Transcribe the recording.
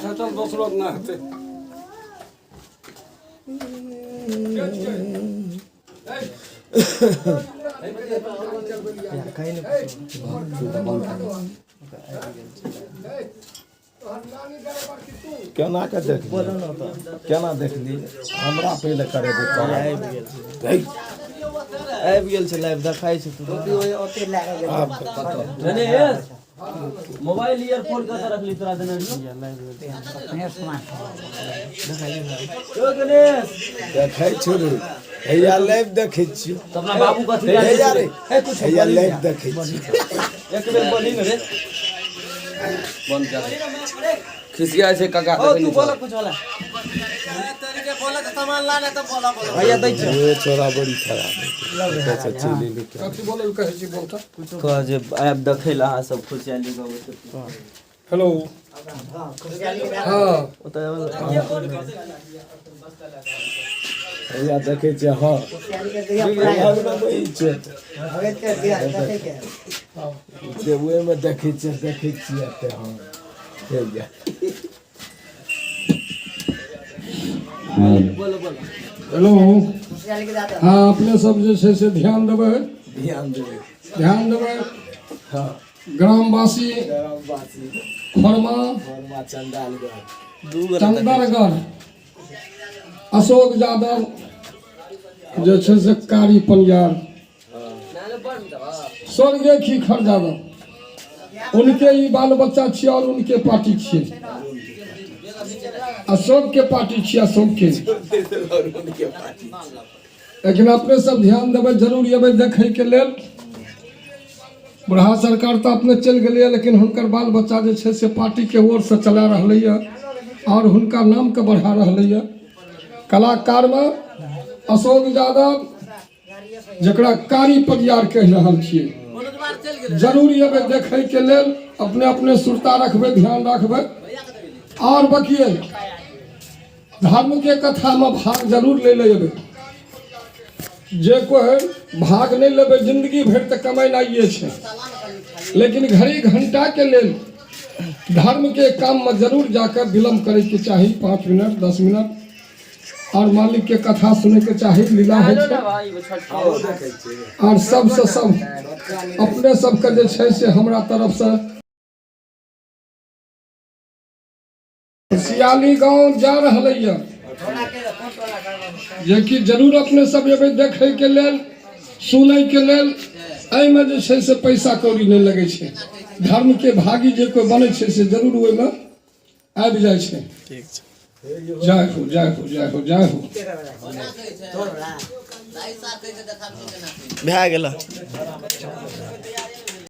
अच्छा चल दोसरो ना हेतै। केना के देखली, केना देखली? हमरा पहिले करे दे तोरा। आबि गेल छै लाइव, देखाइ छै तू। आब कतऽ? गणेश, मोबाइल ईयरफोन कतऽ रखली तोरा देने रहियौ? ओ गणेश। देखै छु रे, हैया लाइव देखै छियौ। तऽ अपना बाबू कथी हैया रे, हैया लाइव देखै छियौ। एक बेर बोली ने रे। बंद कर, खिसिया छै काका। ओ देखै तू नहि बोला छौ। कुछ वाला भैया दै छै। ये छोरा बड़ी खराब है, अच्छा चलि एलै। कथी बोलै लए कहै छी, बोलता। कह जे आयब देखै लए अहाँ सब खुशियाली गाँव। हेलो, हँ। ओतऽ हैया देखै छियै। हँ, लगबै छै जे ओहिमे देखै छियै, देखै छियै तऽ हँ, हैया। हेलो, हँ, अपने सब जे छै से ध्यान देबै। ध्यान देबै। ध्यान देबै। हँ। ग्रामवासी। ग्रामवासी। खोरमा। खोरमा चंडालगढ़। चंदरगढ़, अशोक यादव जे छै से कारी पनियार, स्वर्गीय खीखर यादव, उनके ई बाल बच्चा छियै और उनके पार्टी छियै, अशोक के पार्टी छियै अशोक के। लेकिन अपने सब ध्यान देबै, जरूर एबै देखैके लेल। बुढ़ा सरकार तऽ अपने चलि गेलैए, लेकिन हुनकर बाल बच्चा जे छै से पार्टीके ओरसँ चला रहलैए आओर हुनका नामके बढ़ा रहलैए। कलाकारमे अशोक यादव, जकरा कारी परियार कहि रहल छियै, जरूर एबै देखैके लेल। अपने अपने सुरता रखबै, ध्यान रखबै आओर बकिए धर्मके कथामे भाग जरूर लै लए एबै। जे कोइ भाग नहि लेबै, जिन्दगी भरि तऽ कमेनाइए छै, लेकिन घड़ी घंटाके लेल धर्मके काममे जरूर जाकर विलम्ब करैके चाही, 5 मिनट, 10 मिनट, आओर मालिकके कथा सुनैके चाही। लीला होइ छै। आओर सबसँ सब अपने सबके जे छै से हमरा तरफसँ सियाली गाँव जा रहलैए, जेकि जरूर अपने सब एबै देखैके लेल, सुनैके लेल। एहिमे जे छै से पैसा कौड़ी नहि लगै छै। धर्मके भागी जे कोइ बनै छै से जरूर ओहिमे आबि जाइ छै। जय हो, जय हो, जय हो, जय हो। भए गेल।